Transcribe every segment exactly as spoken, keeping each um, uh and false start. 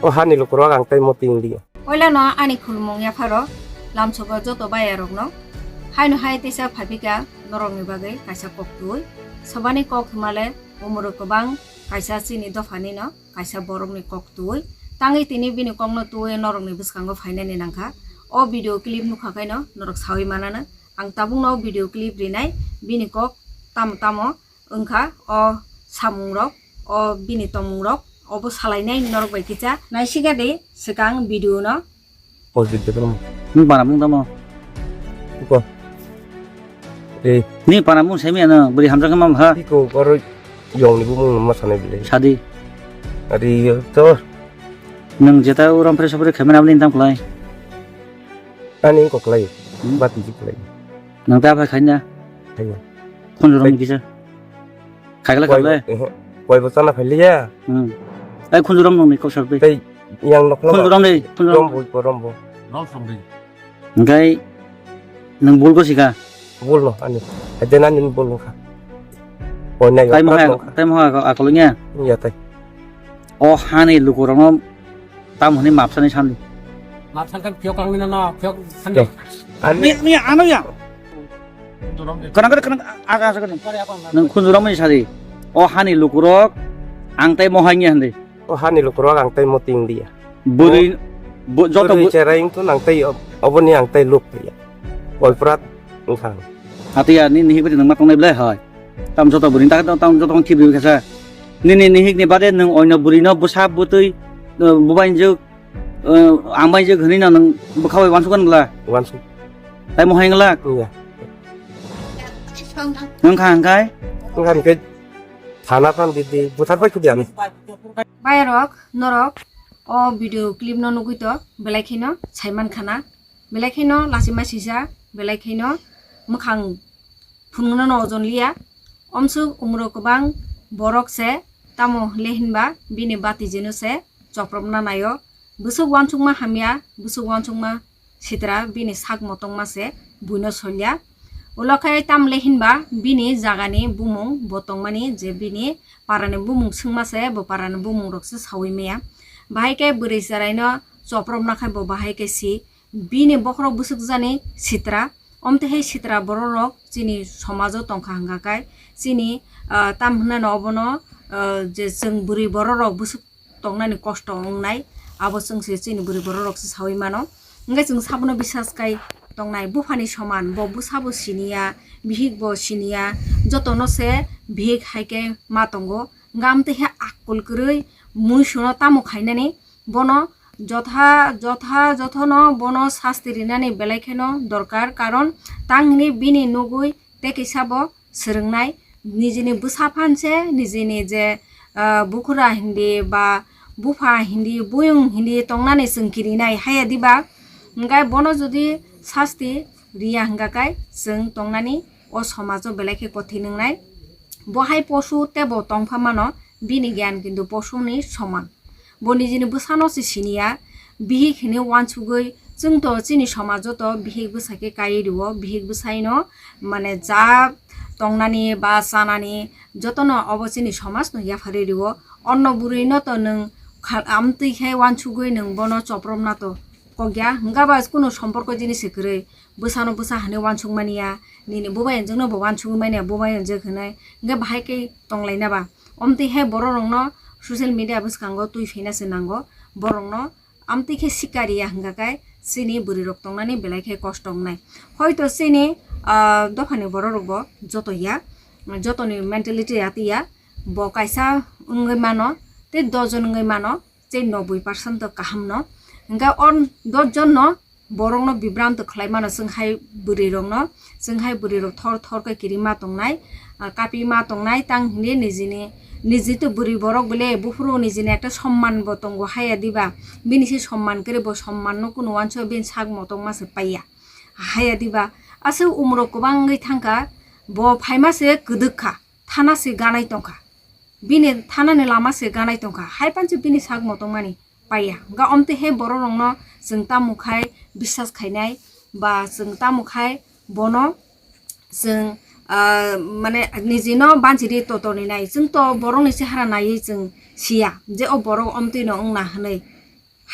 O hani lukurok ang tei moti wng liya. Poilano ani khulumung yapharo lamsogo joto bayarokno haino hai teisa phaipika norokni bagwi kaisa koktwi. Sobani kok himale umoro kwbang kaisa chini dophanino kaisa borokni koktwi. Tangwi tini bini kokno twiwi norokni bwskango phainani nangkha. O video clip nukha kaino norok sawi manano. Ang tabukno o video clip rinai bini kok tamo tamo wngkha o samungrok, o bini tongmungrok, obo salainai norok bai kisa. Naisiga de swkang video no. Positive de tamo. Nung panamung tamo? Uko. Eh. Ni panamung semi ano, beri hamjak ma ha? Iko oro yong ni bumung ma sanai bile. Sadi. Adi to. Nung jeta uram pre sapre khamena bini tam klai. Ani ko klai. Hmm? Bati ji klai. Nung ta phai khaina? Khaina. Khunjurom Tei- kisa. Khaikla Koi- khaikla. eh, koi bo chana phailiya. Hmm. Ai khunjurom nung ni kok sarpi. Tei yang nokla. Khunjurom ni, khunjurom. Rombo, rombo. Rom somri. Engkai nung bul ko sika. Bul no ani. Ade nani bul no kha. Koi nai Tai mo bak ha, no kha. Tai mo ha akolo nya. Ya tai. O hani lukurokno tam hwnwi mapsani sandi. Mapsan kan phiok langni no, phiok sandi. Yo. Ani Ni, ni ano ya. Kanang kanang aga aga kanang. Nung khunjuram ni sadi. O hani lukurok ang tai mohai nya handi. O hani lukurok ang tai moting dia. Buri bo joto Buri bu- cherai wngtun ang tai ob- oboni ang tai luk ya. Koi prat wngkha. Hatiya ni nihik bati nung ma tongnai belai hai. Tam joto buri ta tam joto khibri kasa. Nini nihik ni bade nung oino buri no bwsa bwtwi bubainjwk ang bainjwk hwnwi no nung bwkha bai wansuk kan bla. Wansuk. Tai mohai ngla. Iya. Nung kha hangkai. Nung kha hangkai. Thana phan di di buthar bai khudi ani. Bayarok norok o video clip no nugui to belai kheno saiman khana. Belai kheno lachima sijak, belai kheno mwkhang phunuknano ojon liya. Omsuk umro kwbang borok se, tamo le hinba bini bati jeno se chopropna naio. Bwswk wansukma hamya, bwswk wansukma sitra bini sak motongma se buino solya. Ulo khe tamle hinba bini jagani bumung bo tongmani je bini parani bumung swngma se bo parani bumung rok se saui maya. Bahai khe bwrwi chwraino chopropna khe bo bahai khe si. Bini bokhorok bwswk jani sitra, omtwi hai sitra bororok chini somajo tongkha hwnkha khe chini, ah, tam hwnano obono, ah, je chwng bwrwi bororok bwswk tongnani kosto wngnai, abo chwng se chini bwrwi bororok se saui mano. Hwnkhe chwng sabono bisas kai tongnai, buphani soman, bo bwsabo siniya, bihik bo siniya, jotono se bihik hai khe ma tongo. Hwnkhe amtwi khe akul kwrwi mui suno tamo khainani, bono jotha, jotha, jothono bono sasti rinani belai kheno dorkar, karon tang hwnwi bini nugui tei kisa bo swrwngnai, nijini bwsa phan se, nijini je, ah, bukhura hindi ba bupha hindi, buyung hindi tongnani chwng kirinai haya diba? Hwnkhe bono jodi sasti riya hwnkha khe chwng tongnani o somajo belai khe kothoi nwngnai. Bo hai posu tei bo tongpha mano, bini giyan kintu posuni soman. Bo nijini bwsano se siniya, bihik hinwi wansugwi, chwngto chini somajo to bihik bwsa khe kai rio, bihik bwsaino mane ja tongnani ba chanani jotono obo chini somajno yapharwi rio. Onno bwrwino to nwng kha-, amtwi khe wansugwi nwng bono chopropna to kokya, hwnkhe ba kunu somporko jinis se kwrwi, bwsano bwsa hinwi wansukmaniya, nini bubai hwnjwkno bo wansugwi manya, bubai hwnjwk hinwi, hwnkhe bahai khe tonglaina ba. Omtwi hai bororokno social media bwskango twi phaina se nango, borokno amtwi khe sikariya hwnkha khe chini bwrwirok tongnani belai khe kosto wngnai. Hoito chini, ah, dophani bororokbo joto ya, jotoni mentality ya twi ya, bo kaisa wngwi mano, tei dos jon wngwi mano, tei noboi percent to kaham no. Hwnkhe o dos jon no borok no bibranto khlai mano chwng hai bwrwi rok no, chwng hai bwrwi rok thor thor khe kiri ma tongnai, ah, kapi ma tongnai tang hwnwi nijini, niji to bwrwi borok bole buphuru nijini ekta somman bo tongo haya diba, bini se somman kwrwi bo somman no kunu uansuya bini sak motong ma se paiya haya diba, aswk umrok kwbang wngwi thangkha bo phaima se kwdwk kha. Thana se ganai tongkha. Bini thanani lama se ganai tongkha. Hai panse bini sak motongmani paiya. Hwnkha omtwi hai bororokno chwng tamo khai biswas khainai ba chwng tamo khai bono chwng, ah, mane nijino banchiri totoninai. Chwngto borokni chehara naiwi chwng siya je o borok omtwino wngna hwnwi.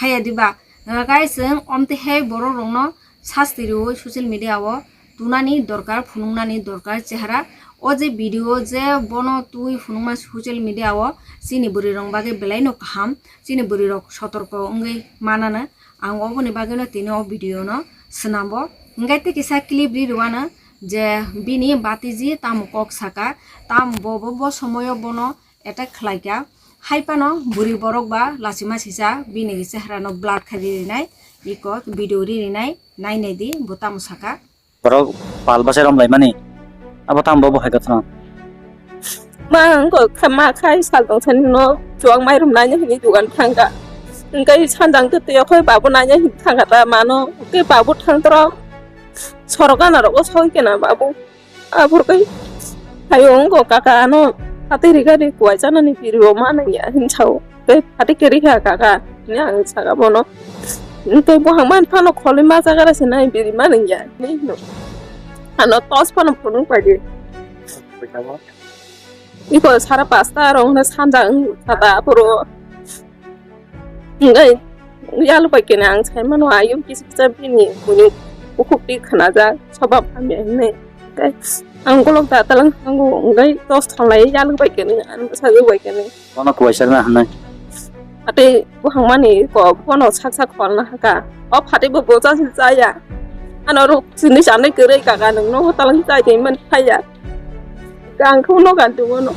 Haya diba? Hwnkhe chwng omtwi hai borok rokno sasti rwui social media o tunani dorkar, phunuknani dorkar chehara. O je video je bono twi phunukma social media o chini bwrwi rok bagwi belai no kaham, chini bwrwi rok sotorko wngwi manano. Ang oboni bagwi no tini o video no swnambo. Hwnkhe tei kisa clip ri rwano je bini batiji tamo kok saka, tam bo, bo, bo somoyo bono attack khlaikha. Hai phano bwrwi borok ba lachima sisa bini chehra no blur khai rinai, iko video ri rinai, nai nai di bo tamo saka. Borok pal bwsai romlaimani. Abo tamo bo hai kwthang. Ma wngkha, ma khai sal tong sani no chuwak mairum naina hini dugan thangkha. Hwnkhe sanjang twi twi okhai babu naina hini thangkha ta mano. Hwnkhe babu thangtro sorok gana rogo soi kena babu. Aphuru kai hayo wngkha kaka ano phatwi rikha ri kuwai chanani piri o ma nangya hin sao. Tei phatwi kwrwi kha kaka hini ang saka bono. Tei buphang man phano kholwi ma jaga rw se nai biri ma nangya hinwi hino. Ano tos phano phunuk pai di. Iko sara pasta rok hwnkhe sanja wng kha da aphuru. Hwnkhe yalo bai kene ang sai mano ayuk kisa kisa bini buini bukhuk twi khnajak, sobab hamya hwnwi. Hwnkhe ang golok da talang thango, hwnkhe tos thonglai yalo bai kene, ang bwsajwk bai kene. Bono kuwaisa rwna hwnwi. Atwi buphang mani ko bono sak sak kholna hakha. O phatwi bo bocha se chaya. Ano rok chini chanai kwrwi kaka nwng nogo talang chai twi man thaya. Ang khe nogo tongmano.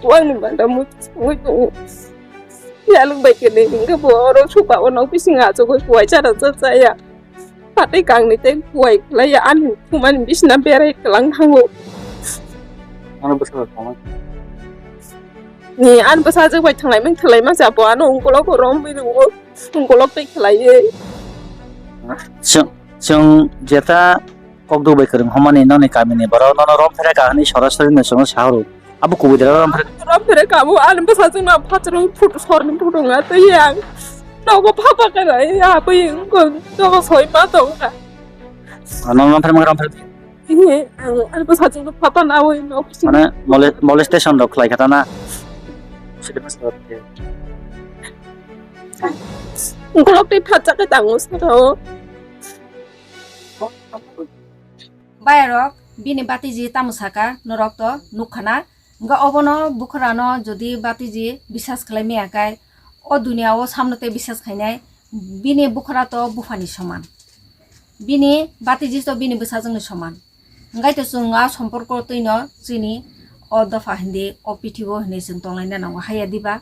Wangni banda mui mui tongo. Yalwk bai kene hwnkhe bo oro suka o nok bising achugwi kuwai chara cha chaya. Phatwi kangni tei kuwai khlaiya ani thumani bisina berai kwlang thango. Ano bwsajwk tongmani. Ni ani bwsajwk bai thanglaimani thwlaima cha bo ano ungkolok romwi rwo. Ungkolok tei khlaiwi. Chwng, chwng jeta kokduk bai kwrwng hwnmani nokni kamini borok nono rom phre ka hwnwi sorasori no chwngno sahoro. Abo kubui dera rom phre. Rom phre ka bo ani bwsajwk no phataro photo sorni photo wngya tei ang nogo phapa khe rai ya abo wngkha nogo soi ma tongkha. Ano rom phre rom phre. Ihe ang ani bwsajwk no phapa nawi nok. Mane mole-, molestation rok khlai kha ta na. Ungkolok tei phatsa khe tango saka o. Bayarok bini batiji tamo saka norok to nukha na. Hwnkhe obono bukhurano jodi batiji bisas khlai maya khe o duniya o samno tei bisas khainai bini bukhura to buphani soman. Bini batiji to bini bwsajwkni soman. Hwnkhe to chwng a somporko twino chini o dopha hindi o pithibo hindi chwng tonglaina nango haya diba.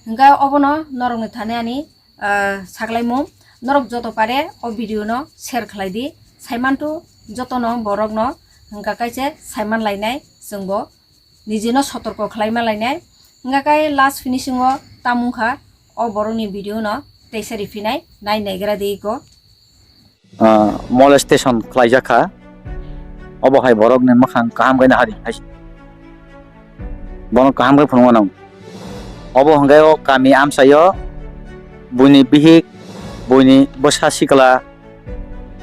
Hwnkhe obono norokni thani ani ah, saklaimung norok joto pare o video no share khlai di. Saimantu jotono borokno hwnkha kaisa saiman lainai chwngbo nijino sotorko khlaima lainai. Hwnkha kai last finishing o tamung kha o borokni video no teisa riphinai nai naigra di iko. Ah, molestation khlaijak kha. Obo hai borokni mwkhang kaham khe nahari hai se. Bono kaham khe phunukma nango. Obo hwnkhe o kami amchaio buini bihik, buini bwsa sikla,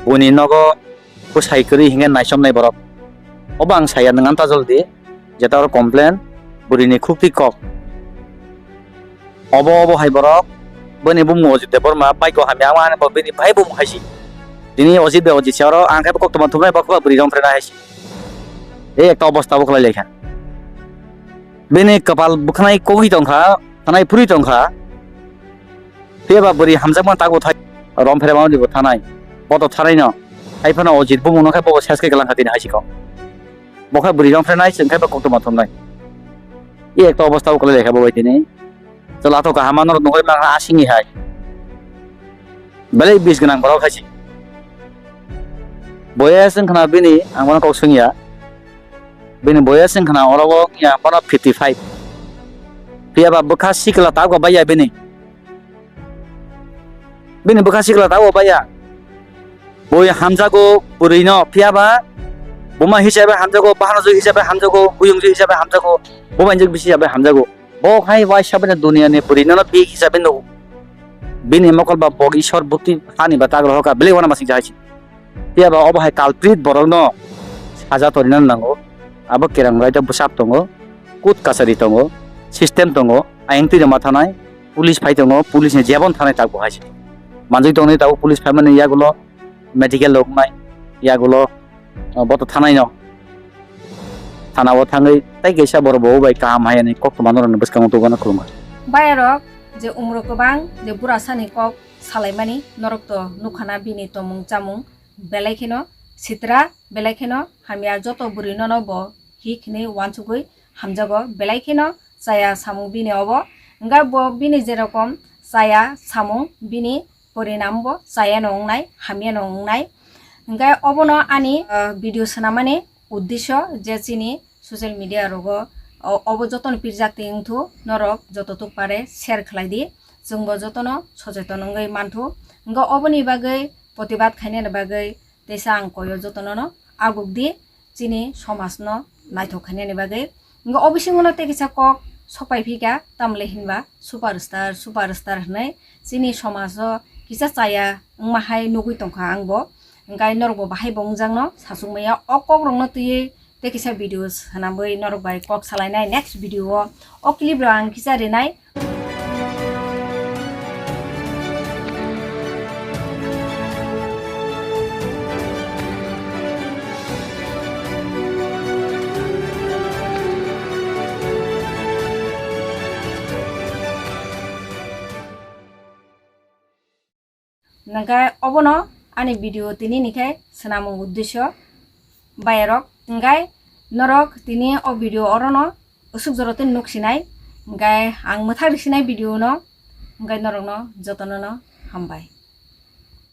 buini nogo bwsai kwrwi hinkhe naichomnai borok. Obo ang saya nwng antajol di. Jeta oro complain, bwrwini khukti kok. Obo, obo hai borok, bini bumung Ojit Debbarma, bike o hamya wngmani bo bini bai bumung hai si. Tini Ojit bai Ojit se oro ang khe bo koktwma thumnai bo khe bo bwrwi rong phrenai hai si. Ei ekta obosta bo khlai lai kha. Bini kwpal bwkhanai kogwi tong kha, thanai phuri tong kha. Phiya ba bwrwi hamjakma tago thai rom phere mani bo thanai. Bo to thanai no. Hai phano Ojit bumung no khe bo ses khe glang kha tini hai si kok. Bo khe bwrwi rong phrenai, chwng khe bo koktwma thumnai. I ekta obosta o kwlai lai kha bo bai tini. Chwla to kaham norok nugwi mankha asingni hai. Belai bis gwnang borok hai se. Boya chwng khna bini, ang bono kok swngya. Bini boya chwng khna oro o wngya bono fifty five. Phiya ba bwkha sikla tabuk bai ya bini. Bini bwkha sikla tabuk bai ya. Bui hamjago bwrwi no, phiya ba buma hisabe hamjago, bahanajwk hisabe hamjago, buyungjwk hisabe hamjago, bubainjwk bisi hisabe hamjago. Bo hai waisa bini duniya ni bwrwi no bihik hisabe nugo. Bini mokol ba bo Ishwar bukti hani ba tagra hoka belai wana masing jahai si. Phiya ba obo hai culprit borok no saja torina nango. Abo kerang bai to bwsap tongo, court kachari tongo, system tongo, ayang twi rwma thanai, police phai tongo, police ni jebon thanai tak bo hai se. Manjui tongni tabuk police phaimani yagulo medical rok wngnai, yagulo, uh, boto thanai no. Thana o thangwi tai kaisa borok bo bai kaham hai ani kok tongma norokni bwskango tubuna khulumkha. Bayarok je umrok kwbang je burasani kok salaimani norok to nukhana bini tomung chamung belai kheno sitra belai kheno hamya joto bwrwi nono bo hi khwnwi uansugwi hamjago belai kheno chaya samung bini obo. Hwnkhe bo bini jerokom chaya samung bini porinam bo chayano wngnai, hamyano wngnai. Hwnkhe obono ani, ah, video swnamani uddesyo je chini social media rogo o-, obo jotono pirjak twi wngthu, norok joto tuk pare share khlai di, chwngbo jotono socheton wngwi manthu. Hwnkhe oboni bagwi protibad khainani bagwi teisa ang koyo jotonono aguk di. Chini somajno naithok khainani bagwi. Hwnkhe o bisingono tei kisa kok sokpai phika, tamle hinba superstar, superstar hwnwi chini somajo kisa chaya wngma hai nugwi tongkha angbo. Hwnkhe norokbo bahai bo wngjakno sachukmaya o kokrokno twiwi tei kisa video swnamwi norok bai kok salainai next video o. O clip rok ang kisa rinai. Hwnkhe obono ani video tini ni khe swnamung uddesyo bayarok. Hwnkhe norok tini o video orono usuk jora tei nuk sinai. Hwnkhe ang mwthang rw sinai video no. Hwnkhe norokno jotono no hambai.